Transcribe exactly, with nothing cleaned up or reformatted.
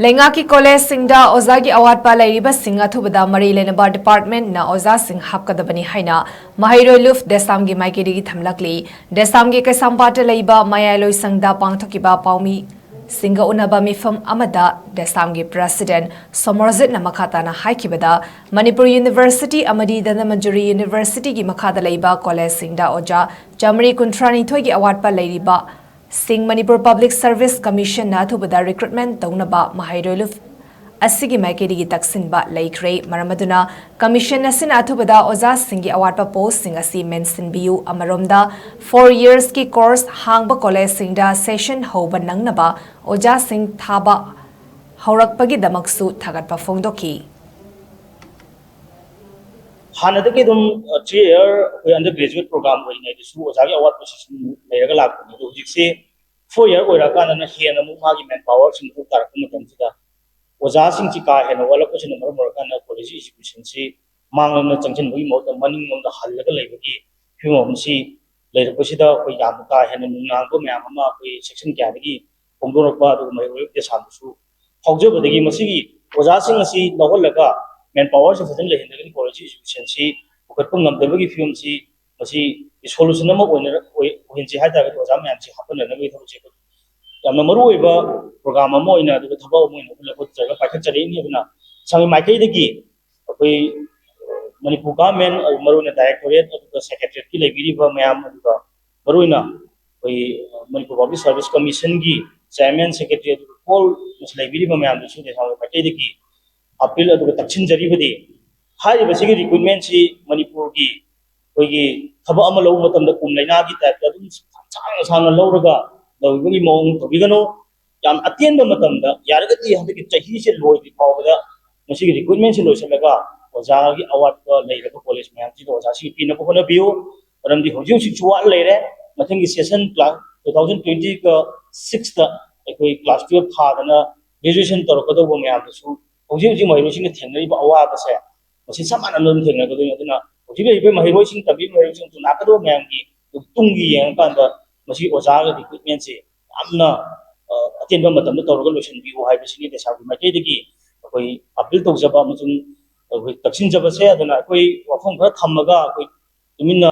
ꯂꯩꯉꯥꯛꯀꯤ ꯀꯣꯂꯦꯖꯁꯤꯡꯗ ꯑꯣꯖꯥꯒꯤ ꯑꯋꯥꯠꯄ ꯂꯩꯔꯤꯕꯁꯤꯡ ꯑꯊꯨꯕꯗ ꯃꯔꯤ ꯂꯩꯅꯕ ꯗꯤꯄꯥꯔꯠꯃꯦꯟꯠꯅ ꯑꯣꯖꯥꯁꯤꯡ ꯍꯥꯞꯀꯗꯕꯅꯤ ꯍꯥꯏꯅ ꯃꯍꯩꯔꯣꯏ ꯂꯨꯞ ꯗꯦꯁꯥꯝꯒꯤ ꯃꯥꯏꯀꯩꯗꯒꯤ ꯊꯝꯂꯛꯂꯤ꯫ ꯗꯦꯁꯥꯝꯒꯤ ꯀꯩꯁꯥꯝꯄꯥꯠꯇ ꯂꯩꯕ ꯃꯌꯥꯏꯂꯣꯏꯁꯪꯗ ꯄꯥꯡꯊꯣꯛꯈꯤꯕ ꯄꯥꯎꯃꯤꯁꯤꯡꯒ ꯎꯅꯕ ꯃꯤꯐꯝ ꯑꯃꯗ ꯗꯦꯁꯥꯝꯒꯤ ꯄ꯭ꯔꯦꯁꯤꯗꯦꯟꯠ ꯁꯣꯃꯣꯔꯖꯤꯠꯅ ꯃꯈꯥ ꯇꯥꯅ ꯍꯥꯏꯈꯤꯕꯗ, ꯃꯅꯤꯄꯨꯔ ꯌꯨꯅꯤꯚꯔꯁꯤꯇꯤ ꯑꯃꯗꯤ ꯙꯅꯃꯟꯖꯨꯔꯤ ꯌꯨꯅꯤꯚꯔꯁꯤꯇꯤꯒꯤ ꯃꯈꯥꯗ ꯂꯩꯕ ꯀꯣꯂꯦꯖꯁꯤꯡꯗ ꯑꯣꯖꯥ ꯆꯥꯃꯔꯤ ꯀꯨꯟꯊ꯭ꯔꯥꯅꯤꯊꯣꯏꯒꯤ ꯑꯋꯥꯠꯄ ꯂꯩꯔꯤꯕ ꯁꯤꯡ ꯃꯅꯤꯄꯨꯔ ꯄꯕ꯭ꯂꯤꯛ ꯁꯔꯚꯤꯁ ꯀꯃꯤꯁꯟꯅ ꯑꯊꯨꯕꯗ ꯔꯤꯀ꯭ꯔꯨꯠꯃꯦꯟꯠ ꯇꯧꯅꯕ ꯃꯍꯩꯔꯣꯏ ꯂꯨꯞ ꯑꯁꯤꯒꯤ ꯃꯥꯏꯀꯩꯗꯒꯤ ꯇꯛꯁꯤꯟꯕ ꯂꯩꯈ꯭ꯔꯦ꯫ ꯃꯔꯝ ꯑꯗꯨꯅ ꯀꯃꯤꯁꯟ ꯑꯁꯤꯅ ꯑꯊꯨꯕꯗ ꯑꯣꯖꯥꯁꯤꯡꯒꯤ ꯑꯋꯥꯠꯄ ꯄꯣꯁꯁꯤꯡ ꯑꯁꯤ ꯃꯦꯟꯁꯤꯟꯕꯤꯌꯨ꯫ ꯑꯃꯔꯣꯝꯗ, ꯐꯣꯔ ꯌꯔꯁꯀꯤ ꯀꯣꯔꯁ ꯍꯥꯡꯕ ꯀꯣꯂꯦꯖꯁꯤꯡꯗ ꯁꯦꯁꯟ ꯍꯧꯕ ꯅꯪꯅꯕ ꯑꯣꯖꯥꯁꯤꯡ ꯊꯥꯕ ꯍꯧꯔꯛꯄꯒꯤꯗꯃꯛꯁꯨ ꯊꯥꯒꯠꯄ ꯐꯣꯡꯗꯣꯛꯈꯤ꯫ ꯍꯥꯟꯅꯗꯒꯤ ꯑꯗꯨꯝ ꯊ꯭ꯔꯤ ꯏꯌꯔ ꯑꯩꯈꯣꯏ ꯑꯟꯗꯔ ꯒ꯭ꯔꯦꯖꯨꯋꯦꯠ ꯄ꯭ꯔꯣꯒ꯭ꯔꯥꯝ ꯑꯣꯏꯔꯤꯉꯩꯗꯁꯨ ꯑꯣꯖꯥꯒꯤ ꯑꯋꯥꯠꯄꯁꯤ ꯁꯨꯝ ꯂꯩꯔꯒ ꯂꯥꯛꯄꯅꯤ꯫ ꯑꯗꯣ ꯍꯧꯖꯤꯛꯁꯦ ꯐꯣꯔ ꯏꯌꯔ ꯑꯣꯏꯔꯛꯑꯀꯥꯟꯗꯅ ꯍꯦꯟꯅ ꯑꯃꯨꯛ ꯃꯥꯒꯤ ꯃꯦꯟ ꯄꯥꯋꯔꯁꯤꯡ ꯑꯃꯨꯛ ꯇꯥꯔꯛꯄ ꯃꯇꯝꯁꯤꯗ ꯑꯣꯖꯥꯁꯤꯡꯁꯤ ꯀꯥ ꯍꯦꯟꯅ ꯋꯥꯠꯂꯛꯄꯁꯤꯅ ꯃꯔꯝ ꯑꯣꯏꯔꯀꯥꯟꯗ ꯀꯣꯂꯦꯖ ꯏꯟꯁꯇꯤꯇ꯭ꯌꯨꯁꯟꯁꯤ ꯃꯥꯡꯂꯣꯝꯗ ꯆꯪꯁꯤꯟꯕꯒꯤ ꯃꯍꯨꯠꯇ ꯃꯅꯤꯡꯂꯣꯝꯗ ꯍꯜꯂꯒ ꯂꯩꯕꯒꯤ ꯐꯤꯕꯝ ꯑꯃꯁꯤ ꯂꯩꯔꯛꯄꯁꯤꯗ ꯑꯩꯈꯣꯏ ꯌꯥꯝꯅ ꯀꯥ ꯍꯦꯟꯅ ꯅꯨꯡꯅꯥꯡꯕ ꯃꯌꯥꯝ ꯑꯃ ꯑꯩꯈꯣꯏ ꯁꯦꯛꯁꯟ ꯀꯌꯥꯗꯒꯤ ꯐꯣꯡꯗꯣꯔꯛꯄ ꯑꯗꯨꯒ ꯃꯍꯩꯔꯣꯏ ꯗꯦꯁꯥꯝꯗꯁꯨ ꯐꯥꯎꯖꯕꯗꯒꯤ ꯃꯁꯤꯒꯤ ꯑꯣꯖꯥꯁꯤꯡ ꯑꯁꯤ ꯂꯧꯍꯜꯂꯒ ꯃꯦꯟ ꯄꯥꯋꯔꯁꯤ ꯐꯖꯅ ꯂꯩꯍꯟꯗ꯭ꯔꯒꯗꯤ ꯀꯣꯂꯦꯖ ꯏꯟꯁꯇꯤꯇ꯭ꯌꯨꯁꯟꯁꯤ ꯄꯨꯈꯠꯄ ꯉꯝꯗꯕꯒꯤ ꯐꯤꯕꯝꯁꯤ ꯃꯁꯤ ꯁꯣꯂꯨꯁꯟ ꯑꯃ ꯑꯣꯏꯅ ꯑꯣꯏ-, ꯑꯣꯏꯍꯟꯁꯤ ꯍꯥꯏ ꯇꯥꯔꯒꯗꯤ ꯑꯣꯖꯥ ꯃꯌꯥꯝꯁꯤ ꯍꯥꯞꯍꯟꯅꯅꯕꯒꯤ ꯊꯕꯛꯁꯦ ꯑꯩꯈꯣꯏ ꯌꯥꯝꯅ ꯃꯔꯨ ꯑꯣꯏꯕ ꯄ꯭ꯔꯣꯒ꯭ꯔꯥꯝ ꯑꯃ ꯑꯣꯏꯅ ꯑꯗꯨꯒ ꯊꯕꯛ ꯑꯃ ꯑꯣꯏꯅ ꯑꯩꯈꯣꯏ ꯂꯧꯈꯠꯆꯔꯒ ꯄꯥꯏꯈꯠꯆꯔꯛꯏꯅꯤ꯫ ꯑꯗꯨꯅ ꯁꯪꯒꯤ ꯃꯥꯏꯀꯩꯗꯒꯤ ꯑꯩꯈꯣꯏ ꯃꯅꯤꯄꯨꯔ ꯒꯚꯔꯟꯃꯦꯟꯠ, ꯃꯔꯨꯑꯣꯏꯅ ꯗꯥꯏꯔꯦꯛꯇꯣꯔꯦꯠ ꯑꯗꯨꯒ ꯁꯦꯀ꯭ꯔꯦꯇꯔꯤꯌꯦꯠꯀꯤ ꯂꯩꯕꯤꯔꯤꯕ ꯃꯌꯥꯝ, ꯑꯗꯨꯒ ꯃꯔꯨꯑꯣꯏꯅ ꯑꯩꯈꯣꯏ ꯃꯅꯤꯄꯨꯔ ꯄꯕ꯭ꯂꯤꯛ ꯁꯔꯚꯤꯁ ꯀꯃꯤꯁꯟꯒꯤ ꯆꯤꯌꯥꯔꯃꯦꯟ, ꯁꯦꯀ꯭ꯔꯦꯇꯔꯤ, ꯑꯗꯨꯒ ꯑꯣꯜ ꯃꯁꯤ ꯂꯩꯕꯤꯔꯤꯕ ꯃꯌꯥꯝꯗꯁꯨ ꯗꯦꯁꯥꯝꯒꯤ ꯃꯥꯏꯀꯩꯗꯒꯤ ꯑꯄꯤꯜ ꯑꯗꯨꯒ ꯇꯛꯁꯤꯟꯖꯔꯤꯕꯗꯤ ꯍꯥꯏꯔꯤꯕꯁꯤꯒꯤ ꯔꯤꯀ꯭ꯔꯨꯠꯃꯦꯟꯁꯤ ꯃꯅꯤꯄꯨꯔꯒꯤ ꯑꯩꯈꯣꯏꯒꯤ ꯊꯕꯛ ꯑꯃ ꯂꯧꯕ ꯃꯇꯝꯗ ꯀꯨꯝ ꯂꯩꯅꯥꯒꯤ ꯇꯥꯏꯞꯇ ꯑꯗꯨꯝ ꯁꯥꯡꯅ ꯁꯥꯡꯅ ꯂꯧꯔꯒ ꯇꯧꯕꯤꯕꯒꯤ ꯃꯑꯣꯡ ꯇꯧꯕꯤꯒꯅꯨ꯫ ꯌꯥꯝ ꯑꯇꯦꯟꯕ ꯃꯇꯝꯗ ꯌꯥꯔꯒꯗꯤ ꯍꯟꯗꯛꯀꯤ ꯆꯍꯤꯁꯦ ꯂꯣꯏꯗ꯭ꯔꯤ ꯐꯥꯎꯕꯗ ꯃꯁꯤꯒꯤ ꯔꯤꯀ꯭ꯔꯨꯠꯃꯦꯟꯁꯤ ꯂꯣꯏꯁꯤꯜꯂꯒ ꯑꯣꯖꯥꯒꯤ ꯑꯋꯥꯠꯄ ꯂꯩꯔꯕ ꯀꯣꯂꯦꯖ ꯃꯌꯥꯝꯁꯤꯗ ꯑꯣꯖꯥꯁꯤꯡ ꯄꯤꯅꯕ ꯍꯣꯠꯅꯕꯤꯌꯨ꯫ ꯃꯔꯝꯗꯤ ꯍꯧꯖꯤꯛ ꯍꯧꯖꯤꯛꯁꯨ ꯋꯥꯠꯂ ꯂꯩꯔꯦ꯫ ꯃꯊꯪꯒꯤ ꯁꯦꯁꯟ ꯀ꯭ꯂꯥꯁ ꯇꯨ ꯊꯥꯎꯖꯟ ꯇ꯭ꯋꯦꯟꯇꯤꯒ ꯁꯤꯛꯁꯇ ꯑꯩꯈꯣꯏ ꯀ꯭ꯂꯥꯁ ꯇꯨꯌꯦꯜꯞ ꯊꯥꯗꯅ ꯒ꯭ꯔꯦꯖꯨꯑꯦꯁꯟ ꯇꯧꯔꯛꯀꯗꯧꯕ ꯃꯌꯥꯝꯗꯁꯨ ꯍꯧꯖꯤꯛ ꯍꯧꯖꯤꯛ ꯃꯍꯩꯔꯣꯏꯁꯤꯡꯅ ꯊꯦꯡꯅꯔꯤꯕ ꯑꯋꯥꯕꯁꯦ ꯃꯁꯤ ꯆꯞ ꯃꯥꯟꯅꯅ ꯑꯗꯨꯝ ꯊꯦꯡꯅꯒꯗꯣꯏꯅꯤ꯫ ꯑꯗꯨꯅ ꯍꯧꯖꯤꯛ ꯂꯩꯔꯤꯕ ꯃꯍꯩꯔꯣꯏꯁꯤꯡ, ꯇꯝꯕꯤꯕ ꯃꯍꯩꯔꯣꯏꯁꯤꯡ, ꯂꯥꯛꯀꯗꯧꯕ ꯃꯌꯥꯝꯒꯤ ꯇꯨꯡꯒꯤ ꯌꯦꯡꯉꯀꯥꯟꯗ ꯃꯁꯤ ꯑꯣꯖꯥꯒ ꯔꯤꯀ꯭ꯔꯨꯠꯃꯦꯟꯁꯦ ꯌꯥꯝꯅ, ꯑ, ꯑꯇꯦꯟꯕ ꯃꯇꯝꯗ ꯇꯧꯔꯒ ꯂꯣꯏꯁꯤꯟꯕꯤꯌꯨ ꯍꯥꯏꯕꯁꯤꯅꯤ ꯂꯩꯁꯥꯕꯤ ꯃꯥꯏꯀꯩꯗꯒꯤ ꯑꯩꯈꯣꯏ ꯑꯄꯤꯜ ꯇꯧꯖꯕ ꯑꯃꯁꯨꯡ ꯑꯩꯈꯣꯏ ꯇꯛꯁꯤꯟꯖꯕꯁꯦ꯫ ꯑꯗꯨꯅ ꯑꯩꯈꯣꯏ ꯋꯥꯐꯝ ꯈꯔ ꯊꯝꯃꯒ ꯑꯩꯈꯣꯏ ꯇꯨꯃꯤꯟꯅ